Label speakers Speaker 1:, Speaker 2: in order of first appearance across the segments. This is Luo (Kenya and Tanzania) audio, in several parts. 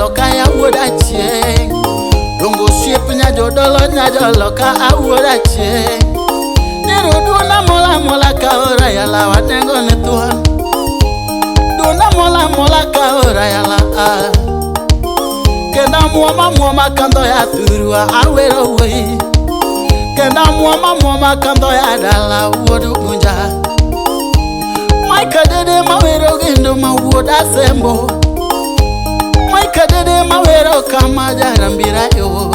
Speaker 1: nyajoloka ya wuod achieng'. Dongo osiep nyajodolo nyajoloka awuod achieng'. Nero duonda mola mola ka ora yala wadengo ne thuon. Duonda mola mola ka ora yala ah. Kenda muoma muoma kandho ya thurwa awero wuoyi. Kenda muoma muoma kandho ya dala wuod Ugunja. Mike Dede mawero gendo ma wuod Asembo. Mike Dede mawero kama jarambira yo.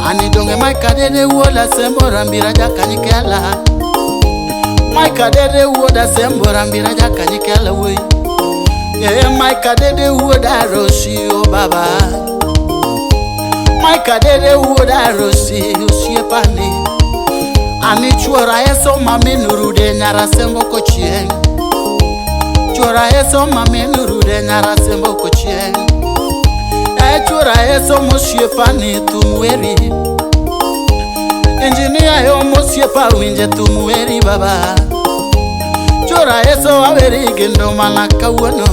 Speaker 1: Ani donge Mike Dede wuod Asembo rambira jakanyikela. Mike Dede wuod Asembo rambira jakanyikela wuoyi. Eh Mike Dede wuod Arosi o baba. Mike Dede wuod Arosi osiepani. Ani chuora eso maminurude nyara sembo kochieng'. Chuora eso maminurude nyara sembo kochieng'. E chuora eso mosiepani thum weri. Engineer yo mosiepa winje thum weri baba. Chuora eso aweri gendo mana kawuono.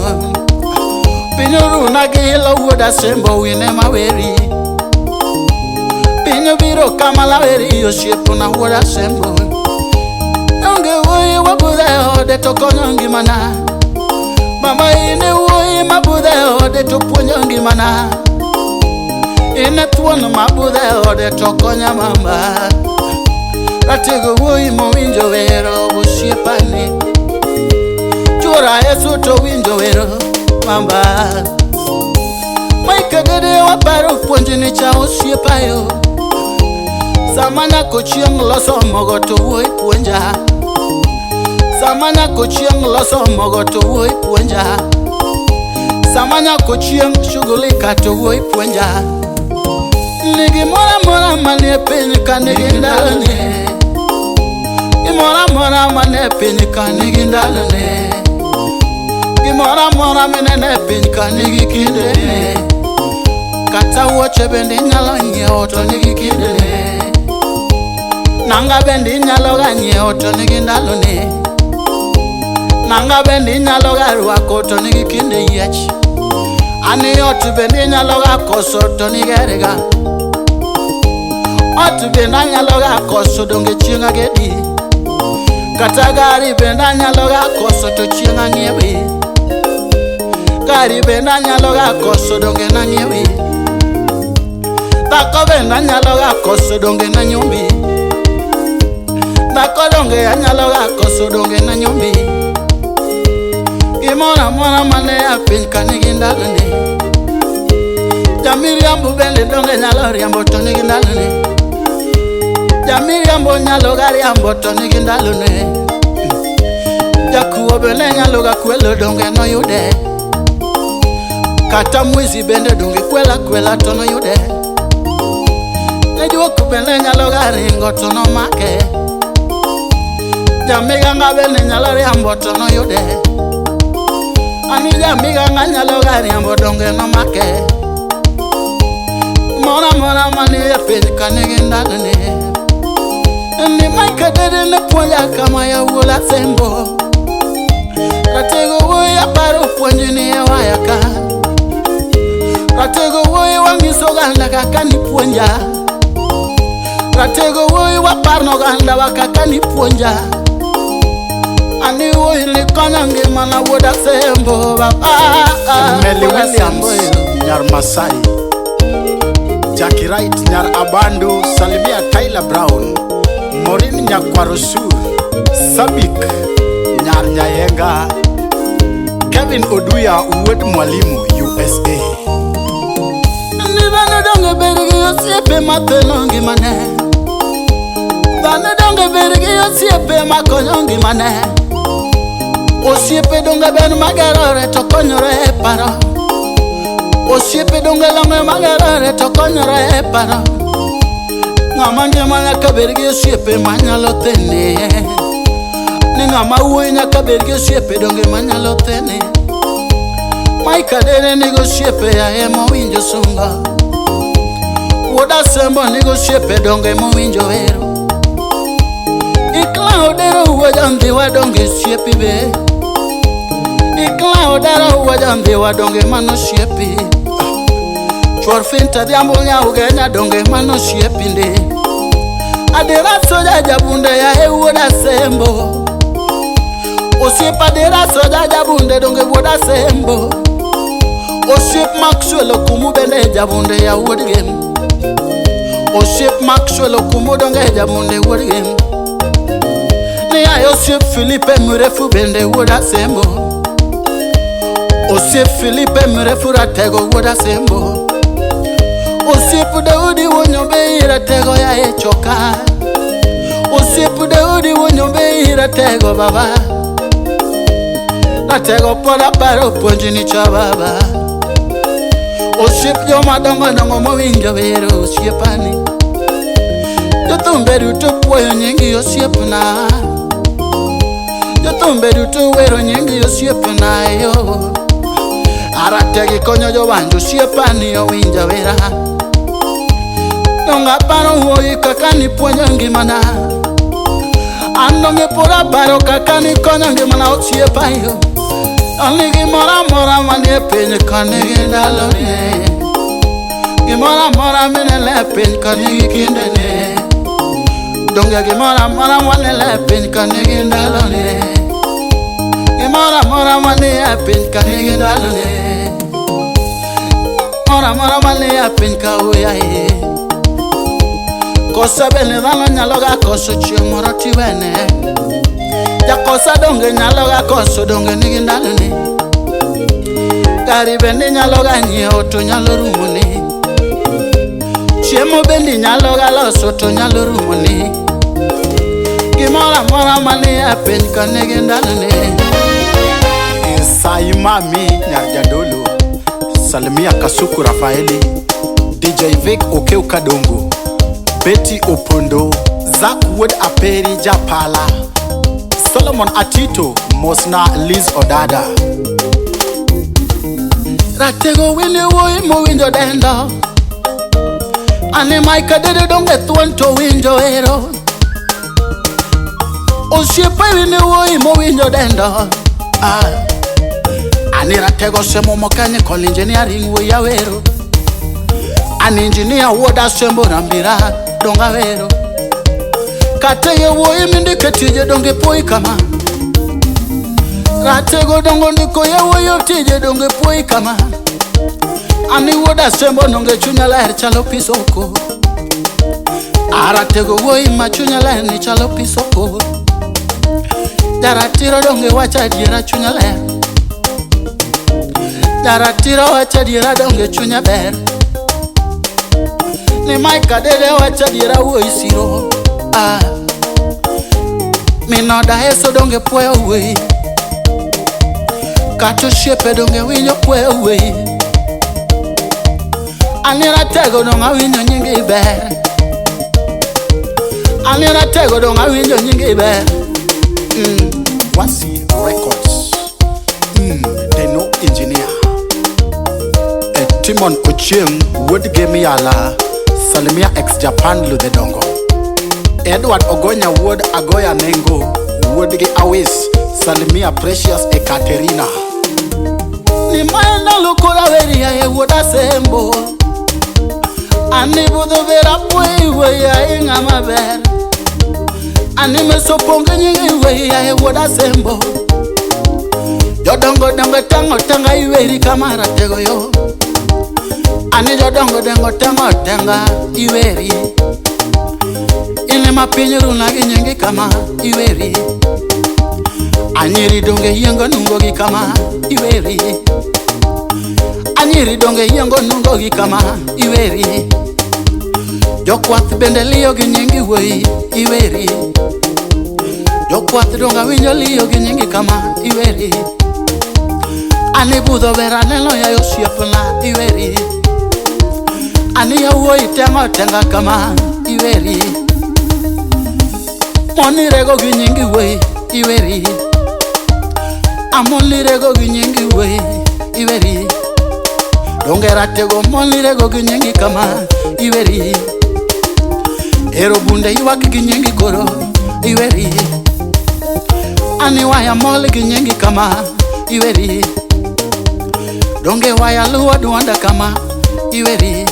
Speaker 1: Piny oruna gi ilo wuod Asembo wine maweri. Piny obiro kama laweri osiepna wuod Asembo. Onge wuoyi wabudho e ode to konyo ngimana. Mama in e wuoyi mabudho e ode to puonjo ngimana. In e thuon mabudho e ode to konya mama. Ratego wuoyi mowinjo wero osiepani. Chuora Yesu to winjo wero mamba. Mike Dede waparo puonjni cha osiepayo. Sama nyako chieng' loso mogo to wuoyi puonja. Sama nyako chieng' loso mogo to wuoyi puonja. Sama nyako chieng' shughulika to wuoyi puonja. Ni gimoro amora manie piny ka nigi ndalone. Gimoro amora manie piny ka nigi ndalone. Gimoro amora mineno e piny ka nigi kindene. Kata wuoche bende inyalo nyiewo to nigi kindene. Nanga bende inyalo ga nyiewo to nigi ndalone. Nanga bende inyalo ga rwako to nigi kinde yiech. Ani ot bende inyalo ga koso to nigerega. Ot bende anyalo ga koso donge chieng' agedi. Kata gari bende anyalo ga koso to chieng' ang'iewi. Gari bende anyalo ga koso donge nang'iewi. Dhako bende anyalo ga koso donge nanyombi. Dhako donge anyalo ga koso donge nanyombi. Gimoro amora mane e piny ka nigi ndalone. Jamiriambo bende donge nyalo riambo to nigi ndalone. Jamiriambo nyalo ga riambo to nigi ndalone. Jakuo bende nyalo ga kwelo donge noyude. Kata mwizi bende donge kwela kwela to noyude. Jajuok bende nyalo ga ringo to nomake. Jamiganga bende nyalo riambo to noyude. Ani jamiganga nyalo ga riambo donge nomake. Moro amora manie piny ka nigi ndalone. Ni Mike Dede ne puonja kama ya wuod Asembo. Ratego wuoyi aparo puonjni e waya ka. Ratego wuoyi wanyiso oganda kaka nipuonja. Ratego wuoyi waparno oganda wa kaka nipuonja. Ani wuoyi nikonyo ngimana wuod Asembo baba.
Speaker 2: Meli
Speaker 1: Wuod Asembo
Speaker 2: Williams
Speaker 1: yo.
Speaker 2: Nyar Masai, Jackie Wright Nyar Abandu, Salimia Tyler Brown, Maureen Nyakwarosur, Sabik Nyar Nyayenga, Kevin Oduya Wuod Mwalimu USA.
Speaker 1: Ni dhano donge bed gi osiepe matheno ngimane. Dhano donge bed gi osiepe makonyo ngimane. Osiepe donge ber magerore to konyore e paro. Osiepe donge long'e magerore to konyore e paro. Ng'ama ngima nyaka bed gi osiepe manyalo thene. Ni ng'ama wuoyi nyaka bed gi osiepe donge manyalo thene. Mike Adere nigi osiepe yaye mowinjo sunga. Wuod Asembo nigi osiepe donge mowinjo wero. Ikla Odero wuod Andhiwa donge osiepi be. Ikla Odero wuod Andhiwa donge mano osiepi. Chuor finta dhiambo nyaugenya donge mano osiepinde. Adera soja jabunde ya e wuod Asembo. Osiep adera soja jabunde donge wuod Asembo. Osiep Maxwell Okumu bende jabunde ya wuod Gem. Osiep Maxwell Okumu donge jabunde wuod Gem. Ni ayo osiep Filipe Mrefu bende wuod Asembo. Osiep Filipe Mrefu ratego wuod Asembo. Osiep Daudi wuonyombe ratego ya e choka. Osiep Daudi wuonyombe ratego baba. Ratego pod aparo puonjni cha baba. Osiep joma dongo dongo mowinjo wero osiepani. Jothumbe duto puoyo nyingi osiepna. Jothumbe duto wero nyingi osiepna yo. Arategi konyo jowanjo osiepani owinjo wera. Donge aparo wuoyi kaka nipuonjo ngimana. An donge pod aparo kaka nikonyo ngimana osiepa yo. Ani gimoro amora manie piny ka nigi ndalone. Gimoro amora mineno e piny ka nigi kindene. Donge gimoro amora maneno e piny ka nigi ndalone. Gimoro amora manie e piny ka nigi ndalone. Moro amora manie e piny ka oyaye. Kosa bende dhano nyalo ga koso chieng' moro tiwene. Jakosa donge nyalo ga koso donge nigi ndalone. Gari bende nyalo ga nyiewo to nyalo rumone. Chiemo bende nyalo ga loso to nyalo rumone. Gimoro amora manie e piny ka nigi ndalone.
Speaker 2: Isai Mami nyar Jadolo, Salimia Kasuku Rafaeli, DJ Vic Okeu Kadongo, Betty Opondo, Zak Wuod Aperi Japala, Solomon Atito, Mosna Liz Odada.
Speaker 1: Ratego wini wuoyi mowinjo dendo. Ani Mike Adede donge thuon to winjo ero. Osiepa wini wuoyi mowinjo dendo. Ah. Ani ratego somo kanye kol engineering wuoyi awero. An engineer wuod Asembo Rambira donge awero. Kata ye wuoyi mindike tije donge puoyi kama. Ratego dongo ndiko ye wuoyi tije donge puoyi kama. Ani wuod Asembo donge chunya ler chalo pi soko. Aratego wuoyi ma chunya ler ni chalo pi soko. Jaratiro donge wacho adiera chunya ler. Jaratiro wacho adiera donge chunya ber. Ni Mike Adede wacho adiera wuoyi siro. Ah. Minoda eso donge puoyo wuoyi. Kata osiepe donge winjo puoyo wuoyi. Ani ratego donge awinjo nyingi ber. Ani ratego donge awinjo nyingi ber.
Speaker 2: Wasi Records. Deno Engineer. Timon Ochieng, Wuod Gemiala, Salimia ex Japan Ludhe Dongo. Edward Ogonya Wuod Agoya Nengo, Wuod gi Awis, Salimia Precious Ekaterina.
Speaker 1: Ni maenda lukura weria e wuod Asembo. Ani budho vera puoyi wuoyi ai ng'ama ber. Ani meso ponge nyingi wuoyi ai wuod Asembo. Jodongo dongo tang'o tanga iweri kama ratego yo. Ani jodongo dongo tang'o tanga iweri. Ine ma piny runa gi nyingi kama iweri. Anyiri donge yiengo nungo gi kama iweri. Anyiri donge yiengo nungo gi kama iweri. Jokwath bende liyo gi nyingi wuoyi iweri. Jokwath donge awinjo liyo gi nyingi kama iweri. Ani budho ber aneno yayo osiepna iweri. Ani yawuoyi teng'o tenga kama iweri. Mon irego gi nyingi wuoyi iweri. Amon irego gi nyingi wuoyi iweri. Donge ratego mon irego gi nyingi kama iweri. Ero bunde ywak gi nyingi koro iweri. Ani waya mol gi nyingi kama iweri. Donge waya luwo duonda kama Iweri.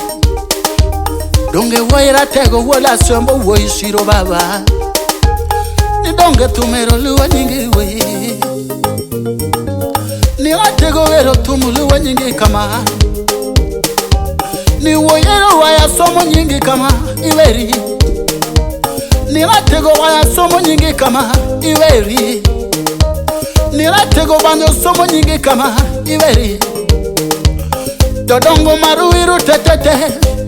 Speaker 1: Donge wuoyi ratego wuod Asembo wuoyi siro baba. Ni donge thumero luwo nyingi wuoyi. Ni ratego wero thum luwo nyingi kama. Ni wuoyero waya somo nyingi kama iweri. Ni ratego waya somo nyingi kama iweri. Ni ratego banjo somo nyingi kama iweri. Jodongo maruiru tetete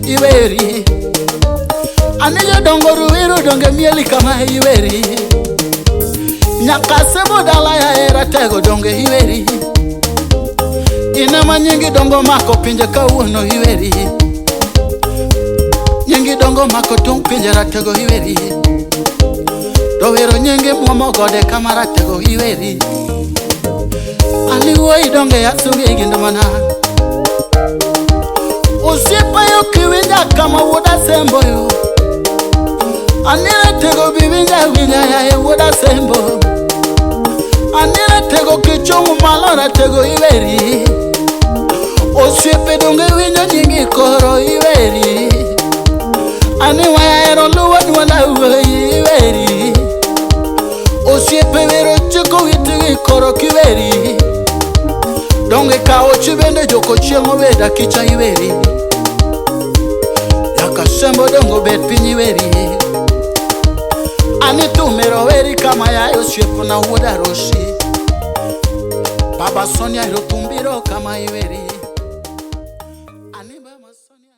Speaker 1: iweri. Ani jodongo ruiru donge mieli kama iweri. Nyaka Sembo dala ya ratego donge iweri. Inema nyingi dongo mako pinje kawuono iweri. Nyingi dongo mako tung' pinje ratego iweri. To wero nyingi muomo gode kama ratego iweri. Ani wuoyi donge asungi gindo mana. Osiepa yo kiwinja kama wuod Asembo yo. Ani ratego biwinja winja yaye wuod Asembo. Ani ratego kichomo malo ratego iweri. Osiepe donge winjo nyingi koro iweri. Ani waya ero luwo nyuola wuoyi iweri. Osiepe wero chiko witgi koro kiweri. Donge kawo chi bende joko chieng' obeda kicha iweri. Nyaka Sembo dongo bet piny iweri. Ani thumero weri kama yaye osiepna wuod Arosi. Baba Sonia ero thumbiro kama iweri. Ani mama Sonia.